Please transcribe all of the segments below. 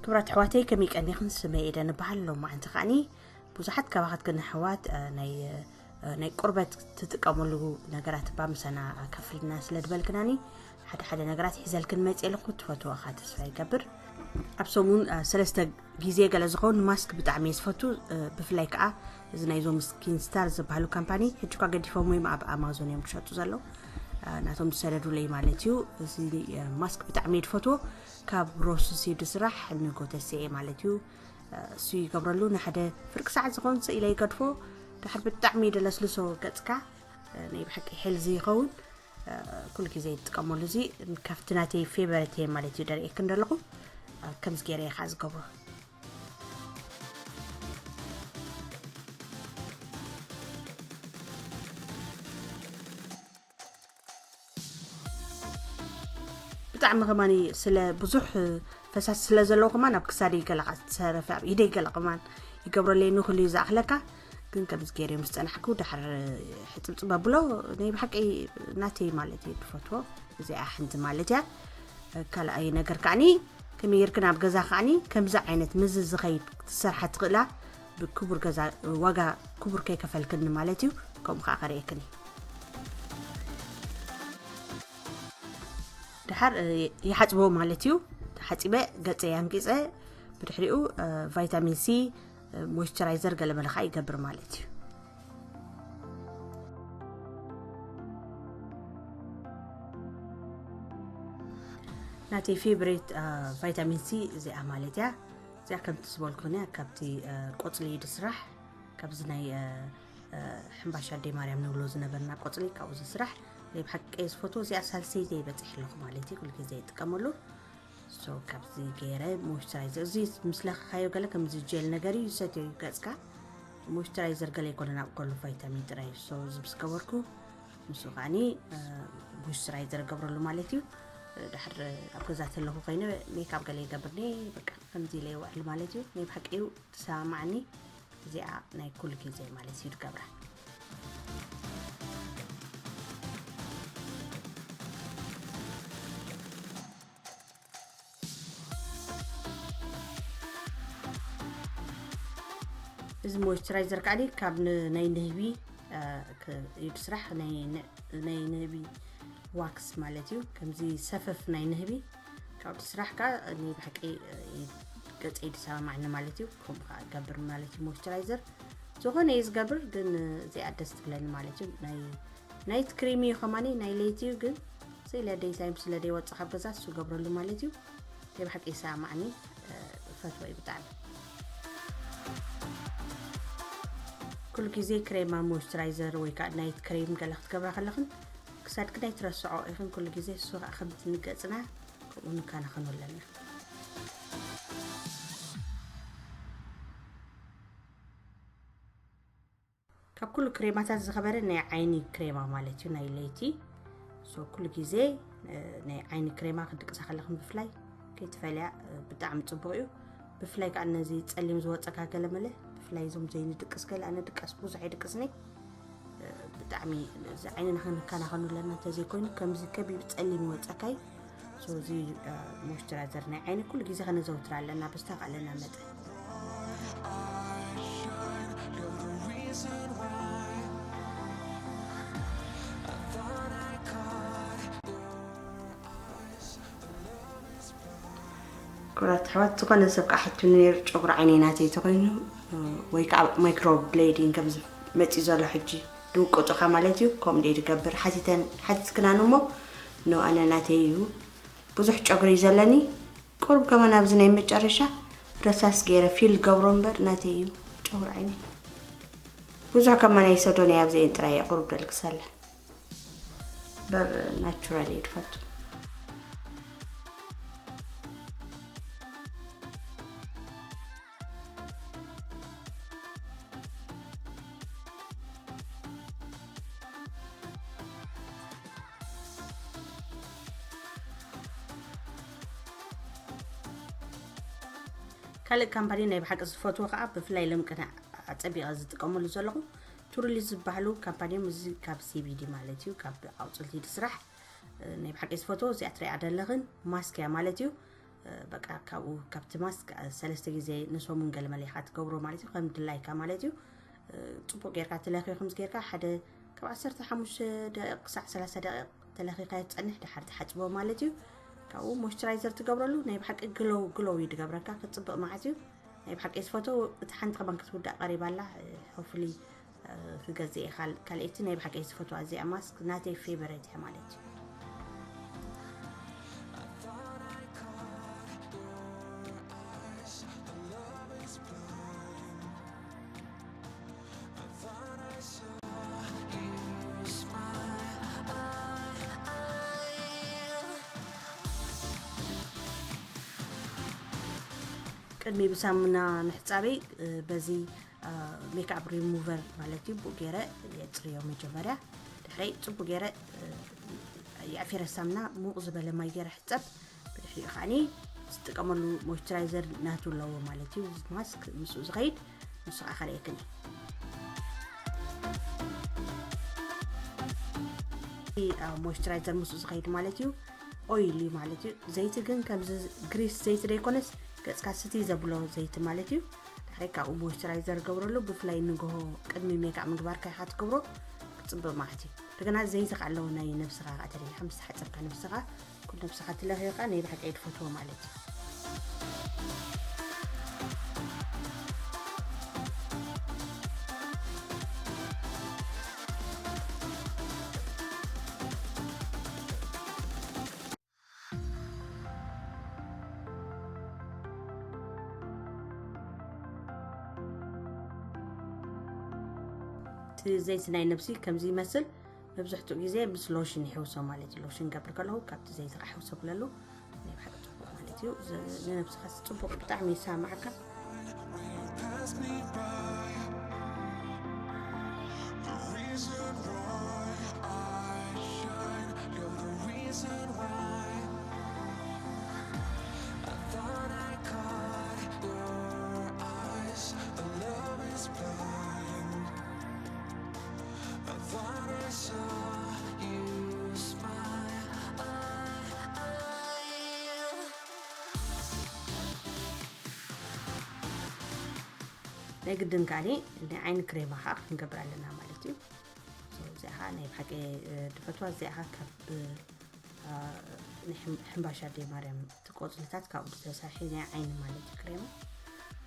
ክብራት ኣሕዋተይ፣ ከመይ ቀኒኽን? ስመይ ኤደን እበሃል። ሎማዓንቲ ከዓኒ ብዙሓት ካባኻትክን ኣሕዋት፣ እ፣ ናይ፣ እ፣ ናይ ቁርበት ትጥቀመሉ ነገራት እባ ምሳና ከፍልና ስለ ዝበልክናኒ፣ ሓደ ሓደ ነገራት ሒዘልክን መፅእ ኣለኹ። ትፈትዎ ኻ ተስፋ ይገብር። ኣብ ሰሙን፣ እ፣ ሰለስተ ግዜ ገለ ዝኸውን ማስክ ብጣዕሚ እየ ዝፈቱ። እ፣ ብፍላይ ከዓ እዚ ናይዞም ስኪን ስታር ዝበሃሉ ካምፓኒ፣ ሕጂ እኳ ገዲፎም እዮም ኣብ ኣማዞን እዮም ክሸጡ ዘለዉ። እ፣ ናቶም ዝሰደዱለይ ማለት እዩ። እዚ፣ እ፣ ማስክ ብጣዕሚ እየ ዝፈትዎ። ካብ ሮስስ እዩ ዝስራሕ፣ ንጎተሴ ማለት እዩ። እሱ ይገብረሉ። ንሓደ ፍርቂ ሰዓት ዝኸውን ስኢለ ይገድፎ። ድሓር ብጣዕሚ ደለስልሶ ገጽካ፣ ናይ ብሓቂ ሄልዚ ይኸውን። ኩሉ ግዜ ይጥቀመሉ። እዚ ካብቲ ናተይ ፌቨሪት እየ ማለት እዩ ደርእየክን ዘለኹ። ከምዚ ገይረ እየ ከዓ ዝገብሮ። ብጣዕሚ ከማኒ ስለ ብዙሕ ፈሳሲ ስለ ዘለዎ ከማን ኣብ ክሳደይ ገለ ከዓ ዝተረፈ ኣብ ኢደይ ገለ ከማን ይገብረለይ። ንኹሉ እዩ ዝኣኽለካ። ግን ከምዚ ገይረ ምስ ጸናሕኩ ድሓር ሕጽብጽብ ኣብሎ ናይ ብሓቂ ናተይ ማለት እዩ ድፈትዎ። እዚኣ ሓንቲ ማለት እያ። ካልኣይ ነገር ከዓኒ ከመይ ጌርክን ኣብ ገዛ ከዓኒ ከምዚ ዓይነት ምዝ ዝኸይድ ክትሰርሓ ትኽእላ። ብክቡር ገዛ ዋጋ ክቡር ከይከፈልክኒ ማለት እዩ። ከምኡ ከዓ ከርእየክን እዩ። ድሓር፣ እ፣ ይሓጽቦ ማለት እዩ። ተሓጺበ ገጸ ያንቂጸ ብድሕሪኡ፣ እ፣ ቫይታሚን ሲ፣ እ፣ ሞይስቸራይዘር ገለ መለ ከዓ ይገብር ማለት እዩ። ናተይ ፌቨሬት፣ እ፣ ቫይታሚን ሲ እዚኣ ማለት እያ። እዚኣ ከምቲ ዝበልኩን እያ፣ ካብቲ፣ እ፣ ቆጽሊ እዩ ዝስራሕ። ካብዚ ናይ፣ እ፣ እ፣ ሕምባሻ ኣደይ ማርያም ንብሎ ዝነበርና ቆጽሊ ካብኡ ዝስራሕ። ናይ ብሓቂ ዝፈትዎ እዚኣ ሳልሰይቲ ይበጽሕ ኣለኹ ማለት እዩ፣ ኩሉ ግዜ ይጥቀመሉ። ሶ ካብዚ ገይረ ሞይስቸራይዘር፣ እዚ ምስ ለኸኻዮ ገለ ከምዚ ጀል ነገር እዩ፣ ዝሰትዮ እዩ ገጽካ። ሞይስቸራይዘር ገለ ኣይኮነን፣ ኣብ ጎሉ ቫይታሚን ጥራይ እዩ። ሶ እዚ ምስ ገበርኩ ንሱ ከዓኒ፣ እ፣ ሞይስቸራይዘር እገብረሉ ማለት እዩ። እ፣ ድሓር ኣብ ገዛ ተለኹ ኮይነ ሜክኣፕ ገለ ይገብር እየ፣ በቃ ከምዚ ኢለ ይውዕል ማለት እዩ። ናይ ብሓቂ እዩ ትሰማማዕኒ። እዚኣ ናይ ኩሉ ግዜ ማለት እዩ ትገብራ። እዚ ሞይስቸራይዘር ከዓኒ ካብ ን-፣ ናይ ንህቢ፣ እ፣ ክ-፣ እዩ ዝስራሕ፣ ናይ ን-፣ ናይ ንህቢ ዋክስ ማለት እዩ። ከምዚ ሰፈፍ ናይ ንህቢ ካብኡ ዝስራሕ ከዓ ናይ ብሓቂ፣ እ፣ ገፀይ ዝሰማማዕኒ ማለት እዩ። ከምኡ ከዓ ገብር ማለት እዩ ሞይስቸራይዘር። ዝኾነ እዩ ዝገብር፣ ግን እዚኣ ደስ ትብለኒ ማለት እዩ። ናይ ናይት ክሪም እዩ ከማኒ፣ ናይ ለይቲ እዩ፣ ግን ስኢለ ደይ ታይም ስለ ደይ ወፅእ ካብ ገዛ እሱ ገብረሉ ማለት እዩ። ናይ ብሓቂ ይሰማማዕኒ፣ እ፣ እፈትዎ እዩ ብጣዕሚ። ኩሉ ግዜ ክሬማ ሞይስቸራይዘር ወይ ከዓ ናይት ክሬም ገለ ክትገብራ ከለኽን ክሳድክን ኣይትረስዖ ኢኽን። ኩሉ ግዜ እሱ ከዓ ከምቲ ንገፅና ከምኡ ንከናኸኖ ኣለና። ካብ ኩሉ ክሬማታት ዝኸበረ ናይ ዓይኒ ክሬማ ማለት እዩ፣ ናይ ለይቲ። ሶ ኩሉ ግዜ፣ እ፣ ናይ ዓይኒ ክሬማ ክድቅሳ ከለኽን ብፍላይ ከይትፈልያ፣ እ፣ ብጣዕሚ ጽቡቕ እዩ። ብፍላይ ከዓ ነዚ ጸሊም ዝወጸካ ገለ መለ፣ ብፍላይ እዞም ዘይንድቅስ ገለ፣ ኣነ ድቀስ ብዙሕ ኣይድቅስኒ። እ፣ ብጣዕሚ እዚ ዓይንና ክንከናኸኑ ኣለና፣ እንተዘይኮይኑ ከምዚ ከቢብ ጸሊም ይወጸካይ። ሶ እዚ፣ እ፣ ሞይስቸራይዘር ናይ ዓይኒ ኩሉ ግዜ ከነዘውትር ኣለና፣ ብዝተኻእለና መጠን። ክቡራት ኣሕዋት፣ ዝኾነ ሰብ ከዓ ሕቱኒ ነይሩ፣ ጨጉሪ ዓይነይ ናተይ ተኾይኑ፣ እ፣ ወይ ከዓ ማይክሮ ብሌዲንግ ከምዚ መፂኡ ዘሎ ሕጂ ድውቅጡኻ ማለት እዩ። ከምኡ ደይ ድገብር ሓቲተን፣ ሓቲትክናን እሞ ኖ፣ ኣነ ናተይ እዩ። ብዙሕ ጨጉሪ እዩ ዘለኒ። ቁሩብ ከማን ኣብዚ ናይ መጨረሻ ረሳስ ገይረ ፊል ገብሮ እምበር ናተይ እዩ ጨጉሪ ዓይነይ። ብዙሕ ከማን ኣይሰዶን እየ፣ ኣብዚአን ጥራይ እየ ቁሩብ ደልግሰለን። በር ናቹራል እየ ድፈቱ። ካልእ ካምፓኒ ናይ ብሓቂ ዝፈትዎ ከዓ ብፍላይ ሎምቅነ ኣጸቢቐ ዝጥቀመሉ ዘለኹ ቱሩሊ ዝበሃሉ ካምፓኒ እዮም። እዚ ካብ ሲ ቢ ዲ ማለት እዩ፣ ካብ ኣውፅልቲ ዝስራሕ፣ እ፣ ናይ ብሓቂ ዝፈትዎ እዚኣ ትሪኣ ዘለኽን ማስክ እያ ማለት እዩ። በቃ ካብኡ ካብቲ ማስክ ሰለስተ ግዜ ንሰሙን ገለመለ ኢኻ ትገብሮ ማለት እዩ። ከም ድላይካ ማለት እዩ። ጽቡቅ ጌርካ ትለኽዮ። ከምዚ ጌርካ ሓደ ካብ ዓሰርተ ሓሙሽተ ደቂቕ ክሳዕ ሰላሳ ደቂቕ ተለኺኻ ትጸንሕ፣ ድሓር ትሓጽቦ ማለት እዩ። ካብኡ ሞይስቸራይዘር ትገብረሉ። ናይ ብሓቂ ግሎው ግሎው እዩ ድገብረካ፣ ክጽብቕ መዓት እዩ። ናይ ብሓቂ ዝፈትዎ እቲ ሓንቲ ከማን ክትውዳእ ቀሪባ ኣላ። ሆፍሊ ክገዝእ እየ። ካልኣይቲ ናይ ብሓቂ ዝፈትዋ እዚኣ ማስክ ናተይ ፌቨሬት እያ ማለት እዩ። ቅድሚ ብሳሙና ምሕጻበይ በዚ ሜክኣፕ ሪሙቨር ማለት እዩ ብኡ ገይረ የፅርዮ መጀመርያ። ድሕረይ ፅቡቅ ገይረ የዕፊረ ሳምና ሙቅ ዝበለ ማይ ገይረ ሕፀብ። ብድሕሪኡ ከዓኒ ዝጥቀመሉ ሞይስቸራይዘር ናቱ ኣለዎ ማለት እዩ። ማስክ ምስኡ ዝኸይድ ንሱ ከዓ ከርእየክን እዩ። ሞይስቸራይዘር ምስኡ ዝኸይድ ማለት እዩ። ኦይል እዩ ማለት እዩ። ዘይቲ ግን ከምዚ ግሪስ ዘይቲ ዘይኮነስ ገፅካ ስቲ ዘብሎ ዘይቲ ማለት እዩ። ድሕሪ ካብኡ ሞይስቸራይዘር ገብረሉ። ብፍላይ ንግሆ ቅድሚ ሜክኣፕ ምግባርካ ኢኻ ትገብሮ። ክፅብቅ ማለት እዩ። እንደገና ዘይቲ ከዓ ኣለዎ ናይ ነብስኻ ከዓ ተሪኻ ምስ ተሓፀብካ ነብስኻ ኩሉ ነብስኻ ትለኽዮ ከዓ ናይ ብሓቂ እየ ትፈትዎ ማለት እዩ። እቲ ዘይቲ ናይ ነብሲ ከምዚ ይመስል። መብዝሕትኡ ግዜ ምስ ሎሽን ይሕውሶ ማለት እዩ። ሎሽን ገብር ከለኹ ካብቲ ዘይቲ ከዓ ሕውሶ ብለሉ ናይ ብሓቂ ፅቡቅ ማለት እዩ። ዝ- ንነብስኻ ፅቡቅ ብጣዕሚ ይሳማዓካ። Pass me by. The reason why I shine, you're the reason why. I thought I caught your eyes, the love is blind. I thought I saw you smile. ናይ ግድን ካኒ ናይ ዓይኒ ክሬማ ከዓ ክንገብር ኣለና ማለት እዩ። So፣ እዚኣ ከዓ ናይ ብሓቂ እ፣ ድፈትዋ እዚኣ ከዓ ካብ እ፣ አ፣ ናይ ሕም- ሕምባሻ ኣደይ ማርያም እቲ ቆፅልታት ካብኡ ዝተሰርሐ ናይ ዓይኒ ማለት እዩ። ክሬማ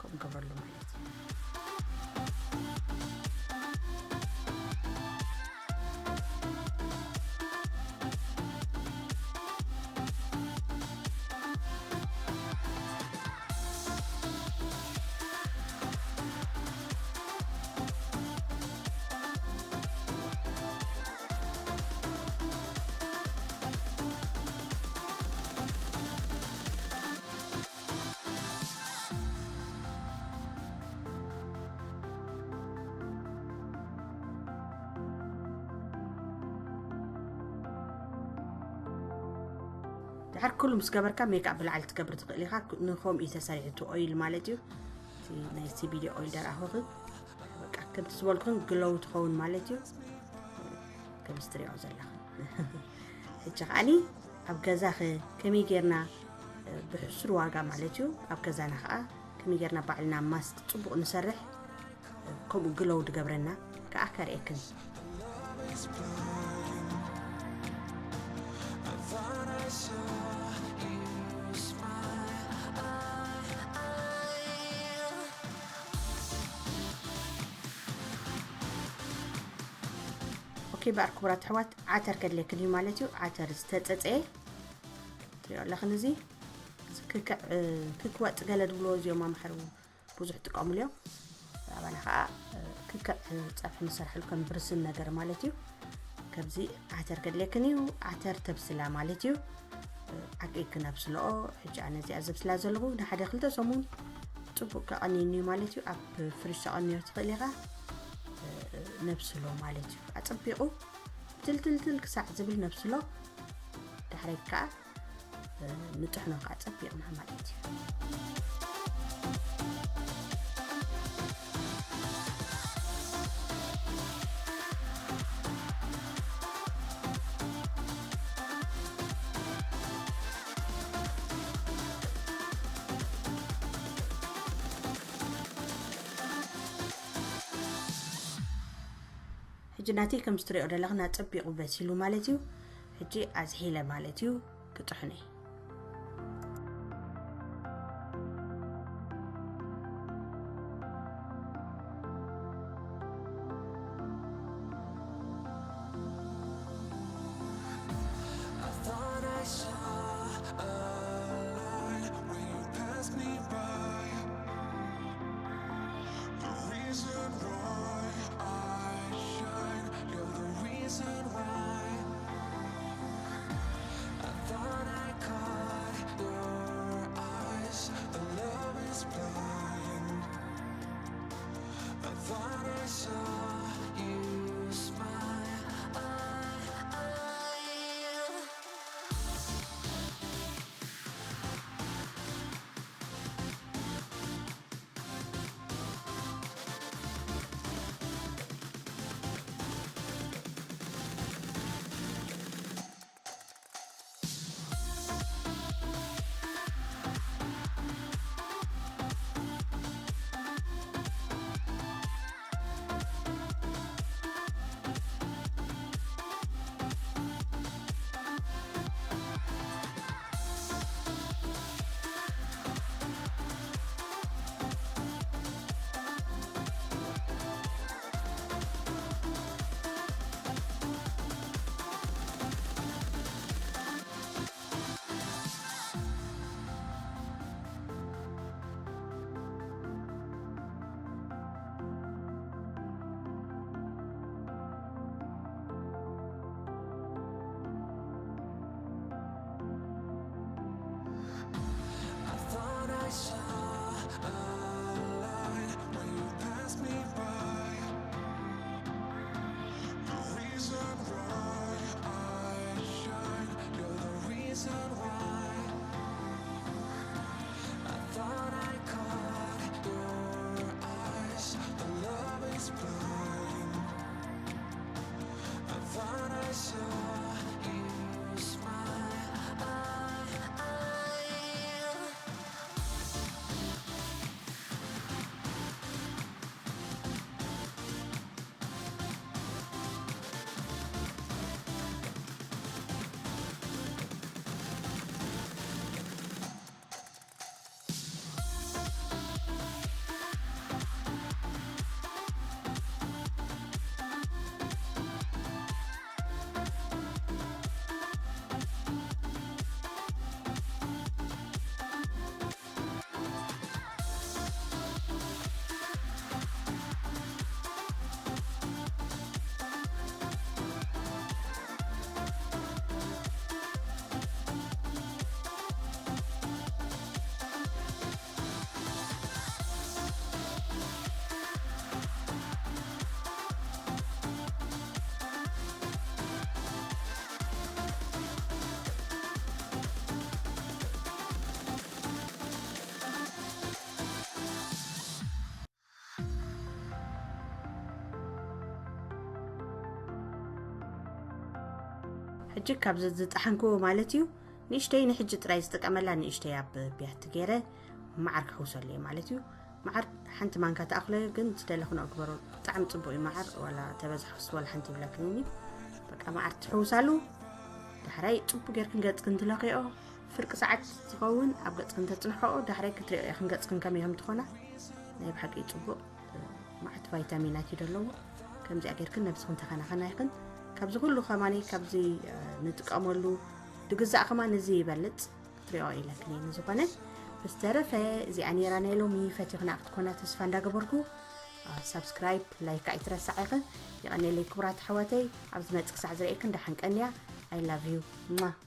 ከምኡ ገብረሉ ማለት እዩ። ድሓር ኩሉ ምስ ገበርካ ሜክኣፕ ብላዕሊ ትገብር ትኽእል ኢኻ። ንኸምኡ እዩ ተሰሪሑ እቲ ኦይል ማለት እዩ። እቲ ናይ ሲቢዲ ኦይል ደርኣኹኺ በቃ ከምቲ ዝበልኩን ግሎው ትኸውን ማለት እዩ። ከምዚ ትሪኦ ዘለኹ ሕጂ ከዓኒ ኣብ ገዛኸ ከመይ ጌርና ብሕሱር ዋጋ ማለት እዩ ኣብ ገዛና ከዓ ከመይ ጌርና ባዕልና ማስክ ፅቡቕ ንሰርሕ ከምኡ ግሎው ድገብረና ከዓ ከርእየክን። ኦኬ በኣር ክቡራት ኣሕዋት ዓተር ከድልየክን እዩ ማለት እዩ። ዓተር ዝተፀፀየ ትሪኦ ኣለኽን እዚ ክክዕ ክክወፅ ገለ ድብልዎ እዚኦም ኣምሓሩ ብዙሕ ጥቀሙሉ እዮም። ኣባና ከዓ ክክዕ ፀብሒ ንሰርሐሉ ከም ብርስን ነገር ማለት እዩ። ከምዚ ዓተር ከድልየክን እዩ። ዓተር ተብስላ ማለት እዩ። ዓቂብ ክነብስልኦ ሕጂ ኣነ እዚኣ ዘብስላ ዘለኹ ንሓደ ክልተ ሰሙን ፅቡቅ ከቐንየኒ እዩ ማለት እዩ። ኣብ ፍሪጅ ተቐንዮ ትኽእል ኢኻ። ነብስሎ ማለት እዩ። ኣፀቢቑ ትልትልትል ክሳዕ ዝብል ነብስሎ። ዳሕረይ ከዓ ንጥሕኖ ከዓ ፀቢቕና ማለት እዩ። ሕጂ ናተይ ከም እትሪኦ ዘለኽን ኣጸቢቑ በሲሉ ማለት እዩ። ሕጂ ኣዝሒለ ማለት እዩ ክጥሕኖ እየ። I thought I saw a light when you passed me by. The reason why I shine, you're the reason why. I thought I caught your eyes, but love is blind. I thought I saw you smile. I thought I saw a light when you passed me by. The reason why I shine, you're the reason why. I thought I caught your eyes, but love is blind. I thought I saw you smile. ሕጂ ካብዚ ዝጠሓንክዎ ማለት እዩ ንእሽተይ ንሕጂ ጥራይ ዝጥቀመላ ንእሽተይ ኣብ ቢያቲ ገይረ መዓር ክሕውሰሉ እየ ማለት እዩ። መዓር ሓንቲ ማንካ ተኣኽሎ ግን ዝደለኽንኦ ግበሮ። ብጣዕሚ ጽቡቕ እዩ መዓር፣ ዋላ ተበዝሐ ክስቲ ዋላ ሓንቲ ይብለክን እዩ። በቃ መዓር ትሕውሳሉ። ዳሕራይ ጽቡቕ ጌርክን ገጽክን ትለኽዮ። ፍርቂ ሰዓት ዝኸውን ኣብ ገጽክን ተጽንሖኦ። ዳሕራይ ክትሪኦ ኢኽን ገጽክን ከመይ ከም ትኾና። ናይ ብሓቂ ጽቡቕ መዓት ቫይታሚናት እዩ ዘለዎ። ከምዚኣ ጌርክን ነብስኽን ተኸናኸና ኢኽን። ካብዚ ኩሉ ከማኒ ካብዚ ንጥቀመሉ ድግዛእ ከማን እዚ ይበልጽ። ክትሪኦ ኢለክን እየ። ንዝኾነ ብዝተረፈ እዚኣ ነይራ ናይ ሎሚ። ፈቲኽና ክትኮና ተስፋ እንዳገበርኩ ሳብስክራይብ ላይክ ኣይትረሳዕ ኢኽን። የቐኔለይ ክቡራት ኣሕዋተይ። ኣብ ዝመጽእ ክሳዕ ዝርእየክን ደሓን ቀንያ። I love you.